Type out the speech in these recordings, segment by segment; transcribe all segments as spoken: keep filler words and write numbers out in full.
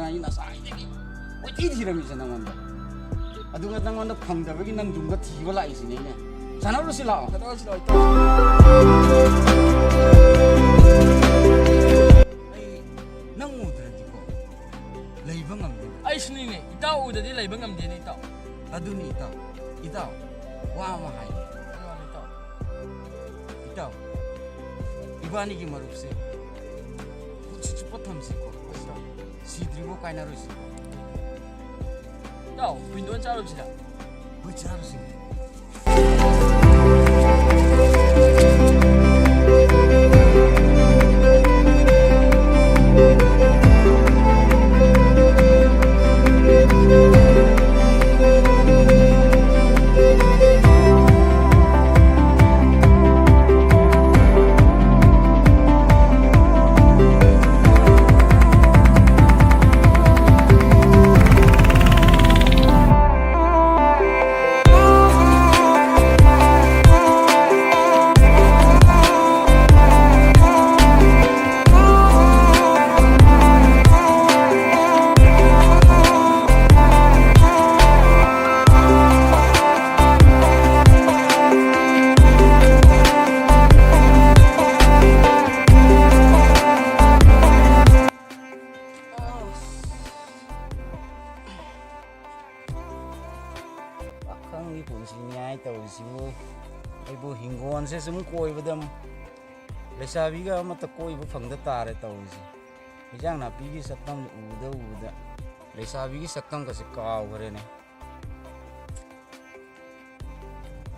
ꯑꯩ ꯉꯁꯥꯏꯗꯒꯤ ꯀꯣꯏꯊꯤ ꯊꯤꯔꯝꯃꯤꯁꯦ ꯅꯪꯉꯣꯟꯗ꯫ ꯑꯗꯨꯒ ꯅꯪꯉꯣꯟꯗ ꯐꯪꯗꯕꯒꯤ ꯅꯪ ꯌꯨꯝꯗ ꯊꯤꯕ ꯂꯥꯛꯏꯁꯤꯅꯦ ꯑꯩꯅ꯫ ꯁꯥꯟꯅꯔꯨꯁꯤ ꯂꯥꯛꯑꯣ꯫ ꯁꯥꯟꯅꯔꯨꯁꯤ ꯂꯥꯛꯑꯣ, ꯏꯇꯥꯎ꯫ ꯑꯩ ꯅꯪ ꯎꯗ꯭ꯔꯗꯤꯀꯣ ꯂꯩꯕ ꯉꯝꯗꯦ꯫ ꯑꯩꯁꯨꯅꯤꯅꯦ, ꯏꯇꯥꯎ ꯎꯗꯗꯤ ꯂꯩꯕ ꯉꯝꯗꯦꯅꯦ, ꯏꯇꯥꯎ꯫ ꯑꯗꯨꯅꯤ ꯏꯇꯥꯎ꯫ ꯏꯇꯥꯎ, ꯋꯥ ꯑꯃ ꯍꯥꯏꯒꯦ꯫ ꯍꯥꯏꯔꯛꯑꯣꯅꯦ, ꯏꯇꯥꯎ꯫ ꯏꯇꯥꯎ, ꯏꯕꯥꯅꯤꯒꯤ ꯃꯔꯨꯞꯁꯦ ꯄꯨꯟꯁꯤ ꯆꯨꯞꯄ ꯊꯝꯁꯤꯀꯣ꯫ ꯍꯣꯏ, ꯏꯇꯥꯎ꯫ ꯁꯤꯗ꯭ꯔꯤꯕꯧ ꯀꯥꯏꯅꯔꯣꯏꯁꯤꯀꯣ꯫ ꯏꯇꯥꯎ, ꯍꯨꯏꯗꯣꯟ ꯆꯥꯔꯨꯁꯤꯔ? ꯍꯣꯏ, ꯆꯥꯔꯨꯁꯤ꯫ ꯄꯥꯈꯪꯒꯤ ꯄꯨꯟꯁꯤꯅꯤ ꯍꯥꯏ ꯇꯧꯔꯤꯁꯤꯕꯨ꯫ ꯑꯩꯕꯨ ꯍꯤꯡꯒꯣꯜꯁꯦ ꯁꯨꯝ ꯀꯣꯏꯕꯗ ꯂꯩꯁꯥꯕꯤꯒ ꯑꯃꯠꯇ ꯀꯣꯏꯕ ꯐꯪꯗ ꯇꯥꯔꯦ ꯇꯧꯔꯤꯁꯦ꯫ ꯍꯤꯟꯖꯥꯡ ꯅꯥꯄꯤꯒꯤ ꯁꯛꯇꯝ ꯎꯕꯗ ꯎꯕꯗ ꯂꯩꯁꯥꯕꯤꯒꯤ ꯁꯛꯇꯝꯒꯁꯦ ꯀꯥꯎꯈ꯭ꯔꯦꯅꯦ꯫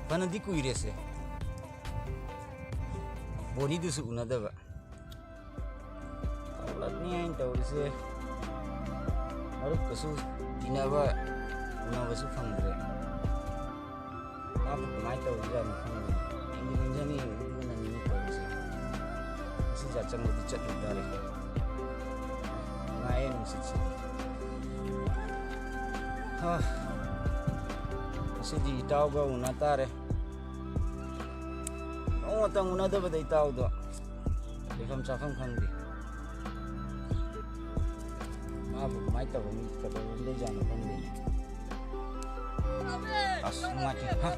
ꯐꯅꯗꯤ ꯀꯨꯏꯔꯦꯁꯦ ꯕꯣꯅꯤꯗꯨꯁꯨ ꯎꯅꯗꯕ꯫ ꯇꯧꯔꯛꯅꯤ ꯍꯥꯏꯅ ꯇꯧꯔꯤꯁꯦ꯫ ꯃꯔꯨꯞꯀꯁꯨ ꯇꯤꯟꯅꯕ, ꯎꯅꯕꯁꯨ ꯐꯪꯗ꯭ꯔꯦ꯫ ꯃꯥꯕꯨ ꯀꯃꯥꯏꯅ ꯇꯧꯔꯤꯖꯥꯠꯅꯣ ꯈꯪꯗꯦ꯫ ꯅꯤꯡꯗꯤ ꯅꯤꯡꯁꯤꯡꯉꯤ, ꯎꯗꯤ ꯎꯅꯅꯤꯡꯉꯤ ꯇꯧꯔꯤꯁꯦ꯫ ꯉꯁꯤ ꯌꯥꯆꯪꯕꯗꯤ ꯆꯠꯂꯨ ꯇꯥꯔꯦ꯫ ꯅꯨꯡꯉꯥꯏꯌꯦ ꯅꯨꯡꯁꯤꯠꯁꯤꯗꯤ꯫ ꯍꯥ꯫ ꯉꯁꯤꯗꯤ ꯏꯇꯥꯎꯒ ꯎꯅ ꯇꯥꯔꯦ꯫ ꯅꯣꯡꯃꯇꯪ ꯎꯅꯗꯕꯗ ꯏꯇꯥꯎꯗꯣ ꯂꯩꯐꯝ ꯆꯥꯐꯝ ꯈꯪꯗꯦ꯫ ꯃꯥ ꯀꯃꯥꯏꯅ ꯇꯧꯔꯅꯤ? ꯀꯩꯗꯧꯔꯝꯗꯣꯏꯖꯥꯠꯅꯣ ꯈꯪꯗꯦꯅꯦ꯫ ꯑꯁ, ꯅꯨꯡꯉꯥꯏꯇꯦ꯫ ꯍꯥ?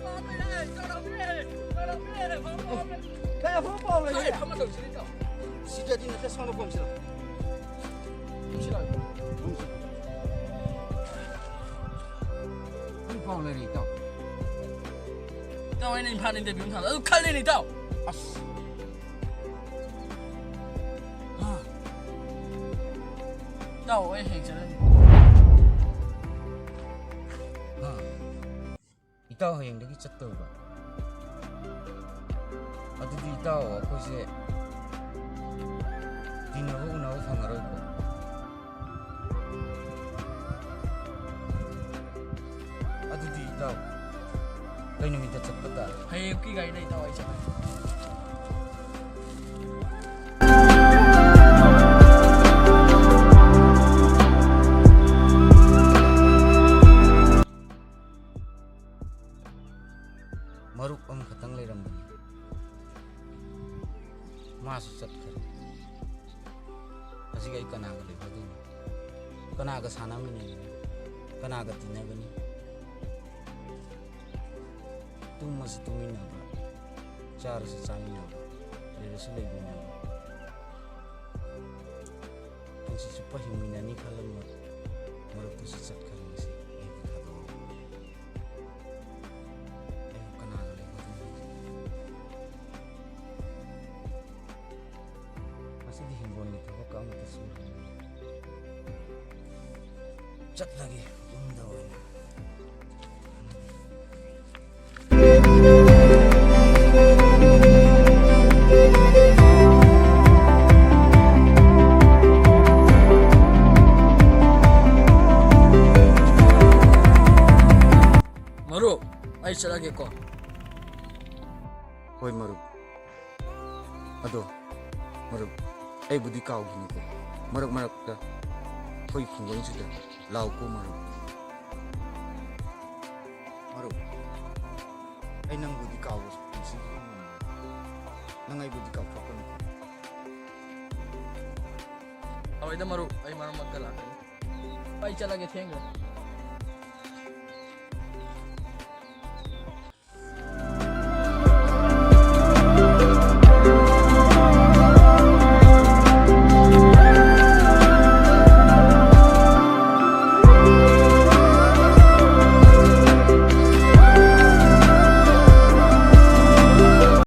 ꯁꯤꯗꯗꯤ ꯅꯠꯇꯦ, ꯁꯣꯝꯗ ꯀꯨꯝꯁꯤꯔꯣ? ꯀꯨꯝꯁꯤꯔꯣ? ꯀꯔꯤ ꯄꯥꯎ ꯂꯩꯔꯦ, ꯏꯇꯥꯎ? ꯏꯇꯥꯎ, ꯑꯩꯅ ꯏꯝꯐꯥꯜ interview ꯑꯃ ꯊꯥꯕ ꯑꯗꯨ ꯈꯜꯂꯤꯅꯦ, ꯏꯇꯥꯎ꯫ ꯑꯁ꯫ ꯍꯥ? ꯏꯇꯥꯎ, ꯑꯩ ꯍꯌꯦꯡ ꯆꯠꯂꯅꯤ꯫ ꯍꯥ? ꯏꯇꯥꯎ ꯍꯌꯦꯡꯗꯒꯤ ꯆꯠꯇꯧꯕ? ꯑꯗꯨꯗꯤ ꯏꯇꯥꯎ, ꯑꯩꯈꯣꯏꯁꯦ ꯇꯤꯟꯅꯕ ꯎꯅꯕ ꯐꯪꯉꯔꯣꯏꯀꯣ? ꯑꯗꯨꯗꯤ ꯏꯇꯥꯎ, ꯀꯩ ꯅꯨꯃꯤꯠꯇ ꯆꯠꯄ ꯇꯥꯔꯦ? ꯍꯌꯦꯡ ꯑꯌꯨꯛꯀꯤ ꯒꯥꯔꯤꯗ ꯏꯇꯥꯎ ꯑꯩ ꯆꯠꯂꯒꯦ꯫ ꯃꯔꯨꯞ ꯑꯃꯈꯛꯇꯪ ꯂꯩꯔꯝꯕꯅꯤ꯫ ꯃꯥꯁꯨ ꯆꯠꯈ꯭ꯔꯦ꯫ ꯍꯧꯖꯤꯛ ꯑꯩ ꯀꯅꯥꯒ ꯂꯩꯍꯧꯗꯣꯏꯅꯣ? ꯀꯅꯥꯒ ꯁꯥꯟꯅꯃꯤꯟꯅꯒꯅꯤ? ꯀꯅꯥꯒ ꯇꯤꯟꯅꯒꯅꯤ? ꯇꯨꯝꯃꯁꯨ ꯇꯨꯝꯃꯤꯟꯅꯕ, ꯆꯥꯔꯁꯨ ꯆꯥꯃꯤꯟꯅꯕ, ꯂꯩꯔꯁꯨ ꯂꯩꯃꯤꯟꯅꯕ꯫ ꯄꯨꯟꯁꯤ ꯆꯨꯞꯄ ꯍꯤꯡꯃꯤꯟꯅꯅꯤ ꯈꯜꯂꯝꯕ ꯃꯔꯨꯞꯇꯨꯁꯨ ꯆꯠꯈ꯭ꯔꯦ ꯉꯁꯤ ꯑꯩꯕꯨ ꯊꯥꯗꯣꯛꯑꯒ꯫ ꯑꯩꯕꯨ ꯀꯅꯥꯒ ꯂꯩꯍꯧꯗꯣꯏꯅꯣ? ꯉꯁꯤꯗꯤ ꯍꯤꯡꯒꯣꯜꯒꯤ ꯊꯕꯛꯀ ꯑꯃꯠꯇ ꯁꯨꯔꯔꯣꯏ꯫ ꯆꯠꯂꯒꯦ ꯌꯨꯝꯗ ꯑꯣꯏꯅ꯫ ꯃꯔꯨꯞ, ꯑꯩ ꯆꯠꯂꯒꯦꯀꯣ꯫ ꯍꯣꯏ ꯃꯔꯨꯞ꯫ ꯑꯗꯣ ꯃꯔꯨꯞ, ꯑꯩꯕꯨꯗꯤ ꯀꯥꯎꯈꯤꯅꯨꯀꯣ꯫ ꯃꯔꯛ ꯃꯔꯛꯇ ꯑꯩꯈꯣꯏ ꯈꯨꯡꯒꯪꯁꯤꯗ ꯂꯥꯛꯎꯀꯣ ꯃꯔꯨꯞ꯫ ꯃꯔꯨꯞ, ꯑꯩ ꯅꯪꯕꯨꯗꯤ ꯀꯥꯎꯕ ꯄꯨꯟꯁꯤꯒꯤ ꯉꯝꯃꯣꯏ꯫ ꯅꯪ ꯑꯩꯕꯨꯗꯤ ꯀꯥꯎꯊꯣꯛꯀꯅꯨꯀꯣ꯫ ꯍꯣꯏꯗ ꯃꯔꯨꯞ, ꯑꯩ ꯃꯔꯛ ꯃꯔꯛꯇ ꯂꯥꯛꯀꯅꯤ꯫ ꯑꯩ ꯆꯠꯂꯒꯦ, ꯊꯦꯡꯈ꯭ꯔꯦ꯫